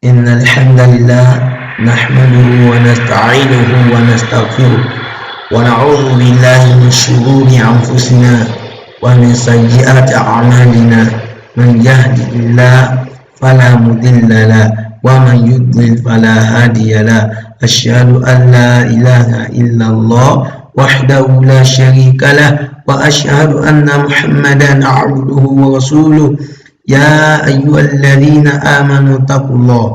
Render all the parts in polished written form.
إن الحمد لله نحمده ونستعينه ونستغفره ونعوذ بالله من شرور أنفسنا ومن سيئات أعمالنا. من يهده الله فلا مضل له ومن يضلل فلا هادي له. أشهد أن لا إله إلا الله وحده لا شريك له وأشهد أن محمدا عبده ورسوله. يا أيها الذين آمنوا اتقوا الله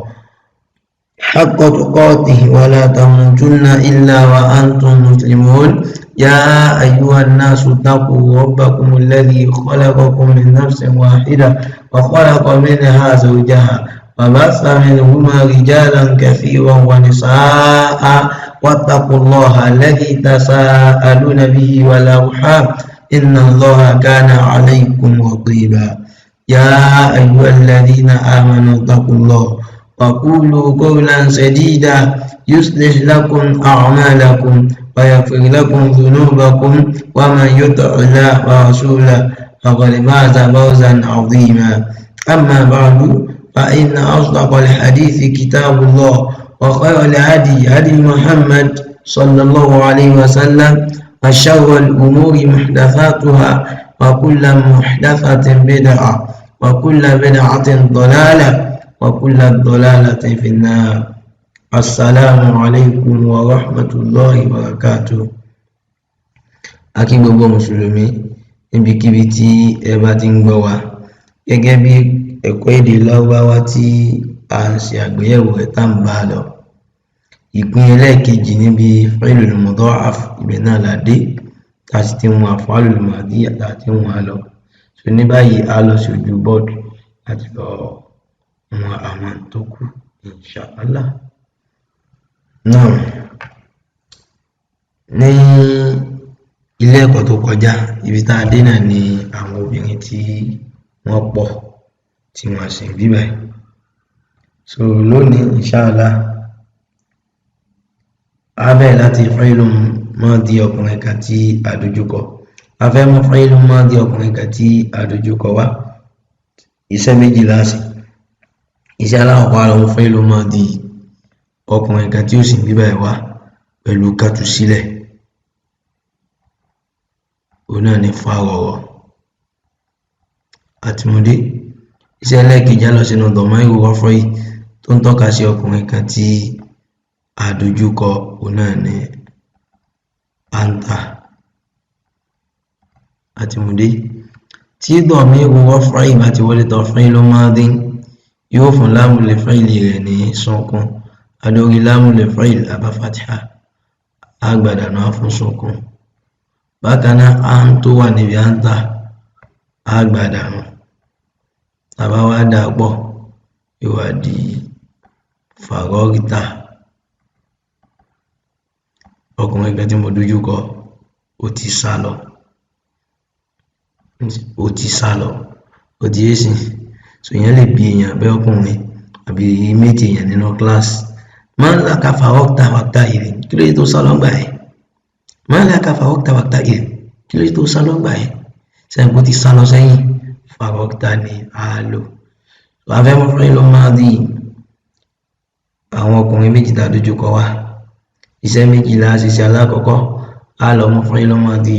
حق تقاته ولا تموتن إلا وأنتم مسلمون. يا أيها الناس اتقوا ربكم الذي خلقكم من نفس واحدة وخلق منها زوجها وبث منهما رجالا كثيرا ونساء واتقوا الله الذي تساءلون به والأرحام إن الله كان عليكم رقيبا. يا أيها الذين آمنوا اتقوا الله وقولوا قولا سديدا يصلح لكم أعمالكم ويغفر لكم ذنوبكم ومن يطع الله ورسوله فقد فاز فوزا عظيما. أما بعد، فإن أصدق الحديث كتاب الله وخير الهدي هدي محمد صلى الله عليه وسلم وشر الأمور محدثاتها وكل محدثة بدعة وكل بدعة ضلالة وكل ضلالة في النار. السلام عليكم ورحمة الله وبركاته. A kí gbogbo mùsùlùmí níbikíbi tí ẹ bá ti ń gbọ́ wa. Gẹ́gẹ́ bí ẹ̀kọ́ èdè Lárúbáwá tí à ń ṣe àgbéyẹ̀wò rẹ̀ tá ń bá a lọ, ìpín ẹlẹ́ẹ̀kejì níbi fi'lul mudha'af, ibẹ̀ náà la dé, tá a sì ti ń wọn af'alul madiyya tá a ti ń wọn lọ. So ní báyìí, a lọ sí ojú bọ́ọ̀dù láti lọ wọn àwọn tó kù, insha Allah. Náà ní ilé ẹ̀kọ́ tó kọjá, ibi tá a dé náà ni àwọn obìnrin tí wọ́n pọ̀ tí wọ́n sì ń bí báyìí. So lónìí, insha Allah, a bẹ̀rẹ̀ láti fi'lu madi ọkùnrin kan tí a dojúkọ. A fẹ́ mú fi'lu madi ọkùnrin kan tí a dojúkọ wá. Iṣẹ́ méjì la ṣe. Iṣẹ́ alákọ̀ọ́kọ́, a lọ mú fi'lu madi ọkùnrin kan tí ó sì ń bí báyìí wá pẹ̀lú kátù sílẹ̀. Òun náà ni farọ̀rọ̀ àtìmọ́dé. Iṣẹ́ ẹlẹ́ẹ̀kejì, á lọ sínú dọ̀míìrù rọ́fọ́ì tó ń tọ́ka sí ọkùnrin kan tí a dojúkọ. Òun náà ni anta àtìmọ́dé. Tí dọ̀míìrù rọ́fọ́ì bá ti wọlé tọ̀ fi'lu madi, yóò fún lámù lè fáìlì rẹ̀ ní sunkún adórí lámù lè fáìlì àbá fatiha àgbàdànù á fún sunkún. Bákan náà, à ń tó wà níbi anta àgbàdànù tàbá wá dà pọ̀, yóò wá di fàrọ́rítà. Ọkùnrin kan tí mo dojú kọ, ó ti sá lọ, ó ti sá lọ. Ó ti yé sí. So èèyàn lè bi èèyàn bẹ́ẹ̀, ọkùnrin àbí méjì èèyàn nínú kíláàsì: "Man laka farọ́kítà wàkítà ìrìn?" Kí ló dé tó sá lọ ńgbà yẹn? "Man laka farọ́kítà wàkítà ìrìn?" Kí ló dé tó sá lọ ńgbà yẹn? Sẹ́yìn kó ti sá lọ sẹ́yìn, farọ́kítà ni a lò. A fẹ́ mú fi'lu madi àwọn ọkùnrin méjì tá a dojú kọ wá. Iṣẹ́ méjì la ṣiṣẹ́. Alákọ̀ọ́kọ́, a lọ mú fi'lu madi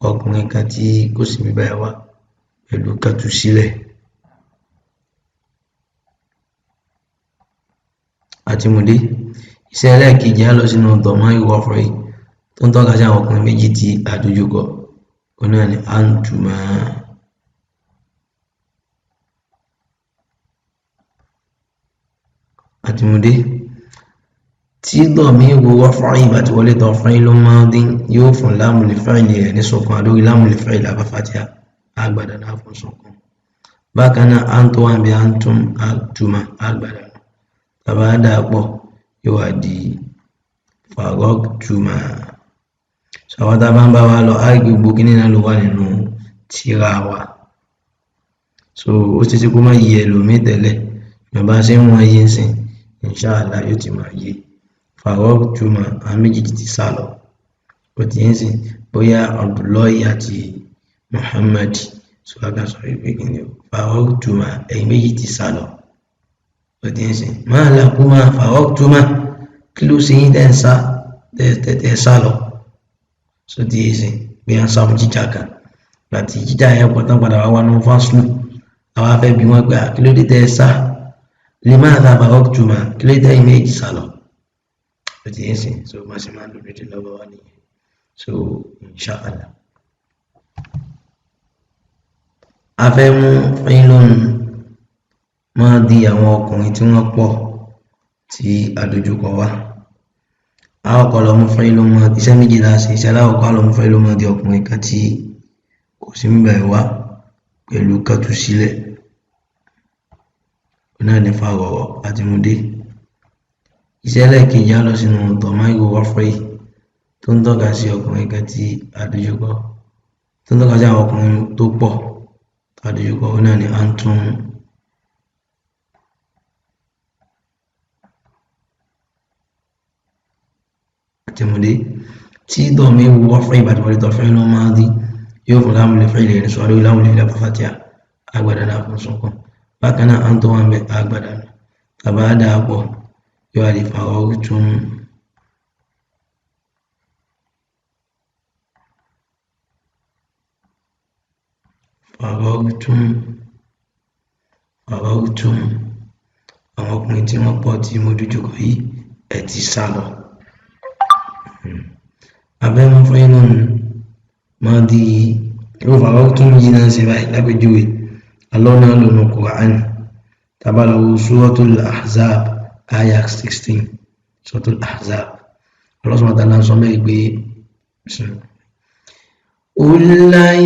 ọkùnrin kan tí kò sí bíbá ẹ̀ wá pẹ̀lú kàtú sílẹ̀ àtìmọ̀dé. Iṣẹ́ ẹlẹ́ẹ̀kejì, á lọ sínú dọ̀mọ́ ìwọ́fọ̀ yìí tó ń tọ́ka sí àwọn ọkùnrin méjì tí a dojú kọ. Òun náà ni antuma àtìmọ̀dé. Tí dọ̀míìrù rọ́fọ̀ì bá ti wọlé tọ̀ fi'lu madi, yóò fún lámù lè fáìlì rẹ̀ ní sọ̀kan lórí lámù lè fáìlì àbá fatiha àgbàdànù á fún sọ̀kan. Bákan náà, antu wà níbi antum antuma àgbàdànù tàbá dà pọ̀, yóò wá di farọ́tùmá. So àwọn tá a bá ń bá wa lọ, á rí gbogbo kíní náà ló wà nínú tírà wa. So ó ṣeé ṣe kó má yé ẹlòmíì tẹ́lẹ̀, ṣùgbọ́n bá a ṣe ń wọ́n yé ń sìn, insha Allah, yóò ti máa yé. Farọ́tùmá, àwọn méjèèjì ti sá lọ. Ó ti ń sìn bóyá Abdullahi àti Muhammad. So a kan sọ wípé kíni o, farọ́tùmá, ẹ̀yin méjì ti sá lọ. Ó ti ń sìn ma lakuma faragtuma, kí ló ṣe yín tẹ́ ń sá, tẹ́ sá lọ? So ti ń sìn bí wọ́n sá fún jíjà kan láti jíjà yẹn pọ̀ tán, padà wá wá ní fásilù, àwọn afẹ́ bí wọ́n pé kí ló dé tẹ́ sá, limadha faragtuma, kí ló dé tẹ́ méjì sá lọ? Ó ti ń sìn. So má ṣe máa ń lò lédè lọ́wọ́ wa nìyẹn. So inshallah, a fẹ́ mú fílùn máa di àwọn ọkùnrin tí wọ́n pọ̀ tí àdójúkọ wá. A kọ́kọ́ lọ mú fílùn máa iṣẹ́ méjì la ṣe. Iṣẹ́ alákọ̀ọ́kọ́, lọ mú fílùn máa di ọkùnrin kan tí kò sí níbẹ̀ wá pẹ̀lú kátú sílẹ̀ náà ní fàrọ̀rọ̀ àti múdé. Iṣẹ́ ẹlẹ́ẹ̀kejì, á lọ sínú dọ̀máìrù rọ́fì tó ń tọ́ka sí ọkùnrin kan tí àdójúkọ, tó ń tọ́ka sí àwọn ọkùnrin tó pọ̀ àdójúkọ náà ní antum àti múdé. Tí dọ̀míìrù rọ́fì bá ti wọlé tọ́ fí'lù máàdí, yóò fún láàmù lè fí'lì rẹ̀ sọ́rí láàmù lè fí'lì fàtíà agbada náà fún sọ́kàn. Bákan náà, antum wà ń bẹ agbada náà tàbá dáa pọ̀, yóò wá di faragtum. Faragtum, faragtum, àwọn ọkùnrin tí wọ́n pọ̀ tí mo dojúkọ yìí, ẹ ti sá lọ. Abẹ́mú fí'lù máa di irú faragtum yìí náà ṣe báyìí. Lápèjúwe, alọ́ náà lónà Qur'an, tá bá lọ wo Suratul Ahzab aya 16, Suratul Ahzab, Allah subhanahu wa ta'ala sọ mẹ́rin pé قل لن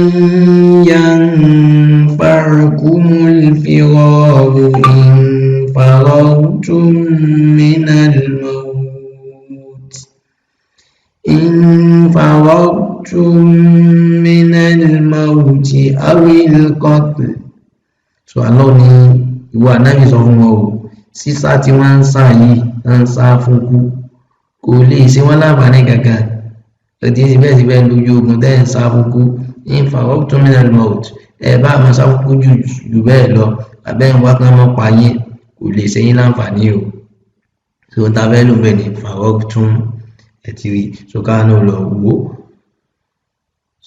ينفعكم الفرار إن فررتم من الموت، إن فررتم من الموت أو القتل. So Allah ní ìwọ Ànábì sọ fún wọn o, sísá tí wọ́n ń sá yìí, ń sá fún kú, kò lè ṣe wọ́n láǹfààní kankan. Lọ́tí sí bẹ́ẹ̀ sí bẹ́ẹ̀ lójú ogun tẹ́ ń sá fún kú, in faragtum minal maut, ẹ bá máa sá fún kú jù bẹ́ẹ̀ lọ, abẹ́ ń wá kán mọ́ pa yín, kò lè ṣe yín láǹfààní o. So ta fẹ́ lò bẹ́ẹ̀ ni faragtum, ẹ ti rí. So ká náà lọ wò ó.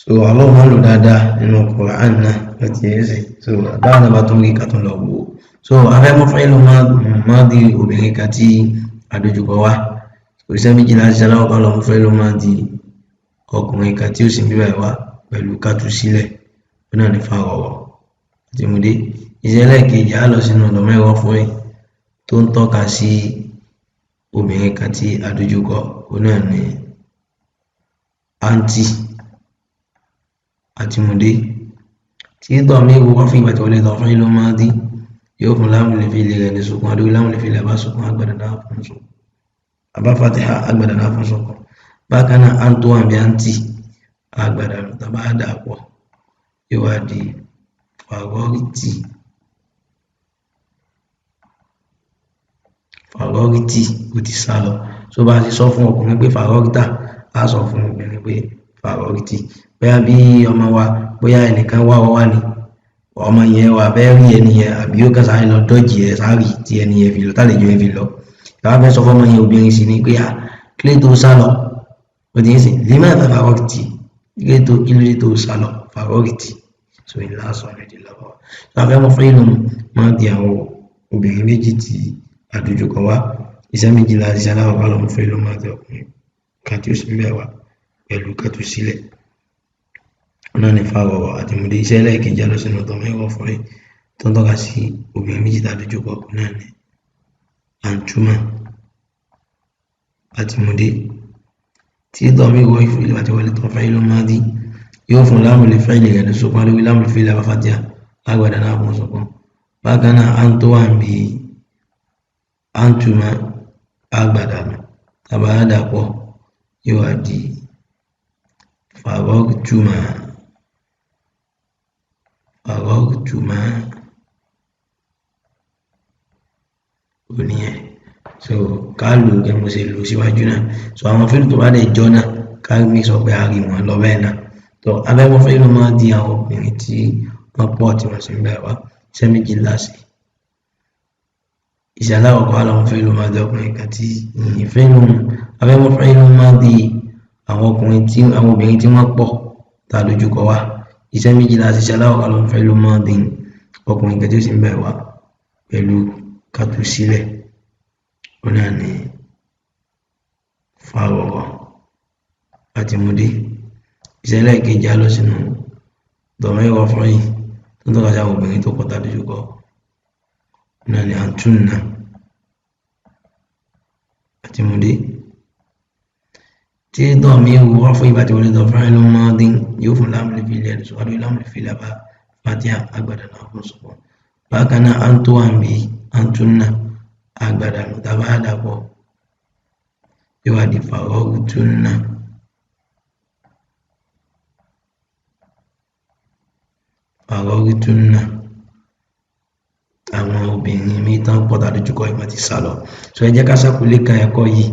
So Allah máa ń lò dáadáa nínú Qur'an náà lọ́tí ẹ̀. So báwọn náà bá tún rí, ká tún lọ wò ó. So afẹ́ mú fí'lù máa di obìnrin kan tí àdójúkọ wá. Iṣẹ́ méjì láti ṣe. Aláwọ̀ kan, lọ mú fí'lù máa di ọkùnrin kan tí ó sì ń bíbà wá pẹ̀lú kátú sílẹ̀ náà ní fàrọ̀rọ̀ àti múdé. Iṣẹ́ ẹlẹ́ẹ̀kejì, á lọ sínú ọ̀dọ̀ mẹ́rọ fún ẹ tó ń tọ́ka sí obìnrin kan tí àdójúkọ náà ní àǹtí àti múdé. Tí dọ̀míìrù wọ́n fi ìgbà tí wọlé tọ́ fí'lù máa di, yóò fún láàmù lè fi ilé rẹ̀ ní sukun, adúgbò láàmù lè fi ilẹ̀ bá sukun, agbada náà fún sukun, àbá fatiha, agbada náà fún sukun. Bákan náà, àǹtó àbí àǹtí, agbada tàbá dà pọ̀, yóò wá di farọ́rìtì. Farọ́rìtì, ó ti sá lọ. So bá a ṣe sọ fún ọkùnrin pé farọ́rìtà, á sọ fún obìnrin pé farọ́rìtì. Bóyá bí ọmọ wa, bóyá ẹnìkan wá ọ wá ní ọmọ yẹn wà fẹ́ rí ẹni yẹn, àbí ó kàn sáré lọ dọ́jì ẹ sáré tí ẹni yẹn fi lọ, tálejò yẹn fi lọ, ìwà fẹ́ sọ fọmọ yẹn, obìnrin sì ni, pé à kílé tó sá lọ? Ó ti ń sìn lima farọ́rìtì, kílé tó, kí ló dé tó sá lọ? Farọ́rìtì. So ìlà sọ lédè lọ́wọ́. So afẹ́ mọ́ fí'lù máa di àwọn obìnrin méjì tí àdójúkọ wá. Iṣẹ́ méjì láti ṣe. Aláwọ̀ lọ mú fí'lù máa di ọkùnrin kan tí ó sì ń bẹ̀ wá pẹ̀lú kátú sílẹ̀ náà ní fàrọ̀rọ̀ àti múdé. Iṣẹ́ ẹlẹ́ẹ̀kejì, lọ sínú ọ̀dọ̀ mẹ́rọ̀ fún ẹ tó ń tọ́ka sí obìnrin méjì tí àdójúkọ náà ní àǹtúmà àti múdé. Tí dọ̀míìrù ìfìlẹ̀ àti wọlé tó fí'lù máa di, yóò fún láàmù lè fí'lì rẹ̀ ní sukun, lórí láàmù lè fí'lì àbá fatiha, agbada náà fún sukun. Bákan náà, àǹtó wà ń bi àǹtúmà, agbada nù, tàbá dàpọ̀, yóò wá di farọ́rìtùmá, farọ́rìtùmá òníyẹn. So ká lò gẹ́gẹ́ mo ṣe lò síwájú náà. So àwọn fíìlù tó bá dẹ̀ jọ náà, ká ní sọ pé a rí wọn lọ bẹ́ẹ̀ náà. Tó abẹ́mọ́ fíìlù máa di àwọn obìnrin tí wọ́n pọ̀ tí wọ́n sì ń bẹ̀ wá. Iṣẹ́ méjì láṣẹ. Iṣẹ́ alákọ̀ọ́kọ́ àlọ́mú fíìlù máa di ọkùnrin kan tí fíìlù afẹ́mú fíìlù máa di àwọn ọkùnrin tí àwọn obìnrin tí wọ́n pọ̀ tá a dojúkọ wá. Iṣẹ́ méjìlá ṣiṣẹ́ alákọ̀ọ́kọ́ àlọ́mú fíìlù máa di ọkùnrin kan tí ó sì ń bẹ̀ wá pẹ̀lú kátó sílẹ̀. Ó náà ní fàrọ̀rọ̀ àti múdé. Iṣẹ́ ẹlẹ́ẹ̀kejì á lọ sínú dọ̀mẹ́rọ̀ fún yìí tó ń tọ́ka sí àwọn obìnrin tó pọ̀ tá a dojúkọ. Ó náà ní àǹtúnà àti múdé. Tí dọ̀míru rọ́fù ìbá ti wọlé dọ̀ fáìlú mọ́dín yóò fún láàmù lè fi ilẹ̀ ẹ̀dùn sọ́wọ́dún láàmù lè fi ilẹ̀ bá fatia agbada náà fún sọ́kọ́. Bákan náà àǹtó àǹbí àǹtúnà agbada nù tàbá àdàpọ̀ yóò wá di fàrọ́gùtúnà. Fàrọ́gùtúnà àwọn obìnrin mi tán pọ̀ tàbí jùkọ́ ìmọ̀ ti sá lọ. So ẹ jẹ́ ká ṣàkólé kan ẹ̀kọ́ yìí.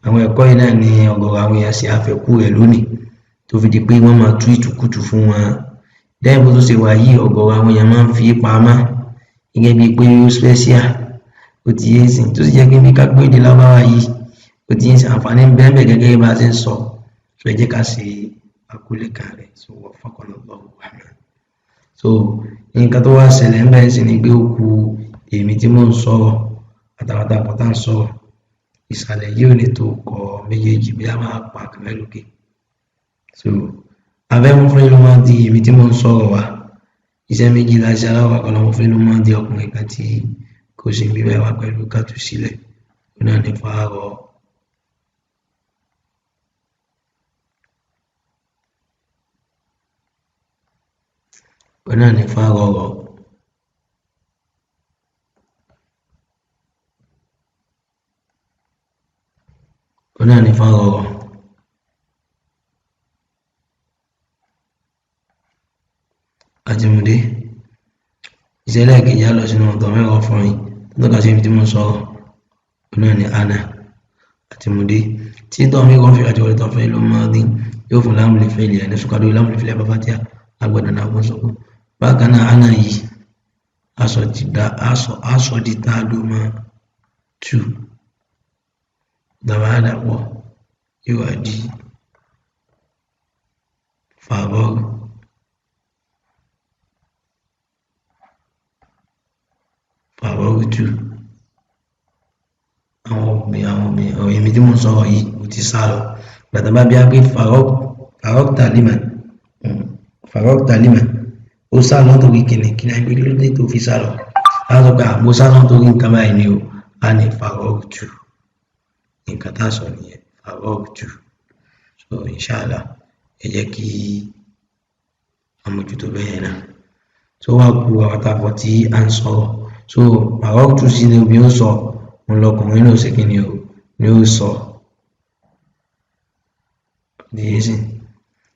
Àwọn ẹ̀kọ́ yìí náà ni ọ̀gọ̀rọ̀ àwọn èèyàn ṣe àfẹ́kù rẹ̀ lónìí tó fi di pé wọ́n máa tú ìtùkùtù fún wọn. Lẹ́yìn bó tó ṣe wà yìí, ọ̀gọ̀rọ̀ àwọn èèyàn máa ń fi pamọ́ gẹ́gẹ́ bíi pé ó special, ó ti yé sìn, tó sì jẹ́ pé bí ká gbé èdè Lárúbáwá yìí, ó ti yé sìn, àǹfààní ń bẹ́ẹ̀ bẹ́ẹ̀ gẹ́gẹ́ bá a ṣe ń sọ. So ẹ jẹ́ ká ṣe àkólé kan rẹ̀. So wọ́n fọkànlọ́ lọ́wọ́ wàhálà. So nǹkan tó wá ṣẹlẹ̀ ń bẹ́ẹ̀ sì ni pé ó ku èmi tí mò ń sọ̀rọ̀ àtàwọn àtàwọn tá à ń sọ̀rọ̀. Ìsàlẹ̀ yìí ò ní tó kọ méjèèjì bí a máa pa kàmẹ́ lókè. So abẹ́mú fún ìlú máa di èmi tí mò ń sọ̀rọ̀ wá. Iṣẹ́ méjìlá ṣe aláwọ̀ kan lọ́mú fún ìlú máa di ọkùnrin kan tí kò sí bíbẹ̀ wá pẹ̀lú kátó sílẹ̀. Ó náà ní fàárọ̀. Ó náà ní fàárọ̀. Ó náà ní fàárọ̀. Àjùmọ̀dé. Iṣẹ́ ẹlẹ́ẹ̀kejì á lọ sínú ọ̀dọ̀ mẹ́rọ̀ fún yín tó tọ́ka sí ibi tí mo ń sọ̀rọ̀. Ó náà ní ana àtìmọ̀dé. Tí dọ̀ mí kan fi àti wọlé tó fẹ́ ló máa dín yóò fún láàmù lè fẹ́ ilẹ̀ ní sùkàdó láàmù lè fi lẹ́bàá fatia agbọ̀dọ̀ náà fún sọ́kún. Bákan náà ana yìí aṣọ ti da aṣọ di tá a ló máa tù dàbà dàpọ̀ yóò wá di fàbọ́ọ̀rù. Fàrọ́gùtù. Àwọn obìnrin ọ̀rọ̀ èmi tí mò ń sọ̀rọ̀ yìí mo ti sá lọ. Gbàtà bá bí a pé farọ́gùtà liman, farọ́gùtà liman, ó sá lọ nítorí kìnnì kìnnì àgbẹ̀ kí ló dé tó fi sá lọ. A sọ pé àmọ́ sá lọ nítorí nǹkan báyìí ni o, a ní farọ́gùtù. Nǹkan tá a sọ nìyẹn, farọ́gùtù. So inshallah ẹ jẹ́ kí àmójútó bẹ́ẹ̀ náà. So wá ku àwọn àtàkọ́ tí à ń sọ̀rọ̀. So farọ́gùtù sí ni obìnrin ó sọ, òun lọkùnrin náà ó ṣe kíni o, ni ó sọ. Díyèsí.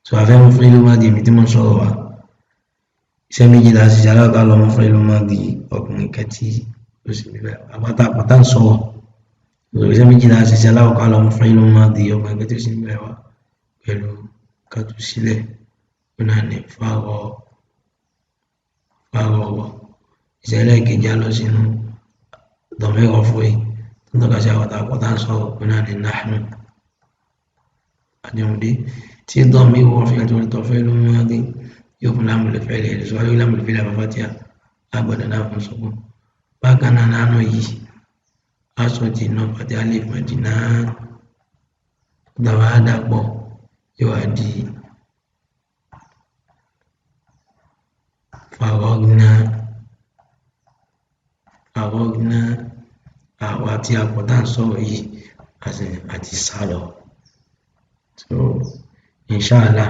So afẹ́mú fún ìlú máa di èmi tí mo ń sọ̀rọ̀ wá. Iṣẹ́ méjìlá ṣiṣẹ́ alága lọ́mọ fún ìlú máa di ọkùnrin kan tí ó sì bíbẹ̀. Àwọn tá ń sọ̀rọ̀. So iṣẹ́ méjìlá ṣiṣẹ́ alága lọ́mọ fún ìlú máa di ọkùnrin kan tí ó sì bíbẹ̀ wá pẹ̀lú kátó sílẹ̀. Ó náà ní fàrọ̀wọ̀. Iṣẹ́ ẹlẹ́ẹ̀kejì á lọ sínú dọ̀mẹ́rọ̀ fún yìí tó ń tọ́ka sí àwọn àtàkọ́ tá ń sọ̀rọ̀. Ó náà ní nahnu. Àjùmọ̀dé. Tí dọ̀míru wọ́n fi àti wọlé tó fẹ́ ló máa dín yóò fún láàmù lè fẹ́ lè sọ ayé láàmù lè fi lè bá fatia agbọ̀dọ̀ náà fún sọ́kún. Bákan náà nánú yìí aṣọ di iná fatia lè fún ẹ̀dín náà dàbà dàpọ̀ yóò wá di farọ́gínà farọ́gínà àwa tí a pọ̀ tá à ń sọ̀rọ̀ yìí àti sá lọ. So inshallah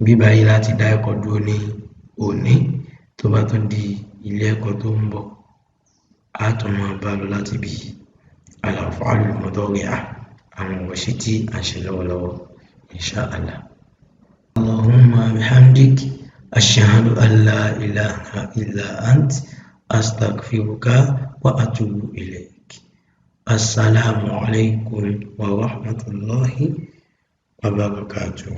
bí báyìí láti dá ẹ̀kọ́ dúró ní òní, tó bá tún di ilé ẹ̀kọ́ tó ń bọ̀ á tún máa bá lọ láti bí al-af'al al-mudari'ah àwọn ọ̀rọ̀ tí à ń ṣe lọ́wọ́lọ́wọ́ inshallah. Allahumma bihamdik ashhadu an la ilaha illa ant astaghfiruka wa atubu ilayk. Assalamu alaykum wa rahmatullahi wa barakatuh.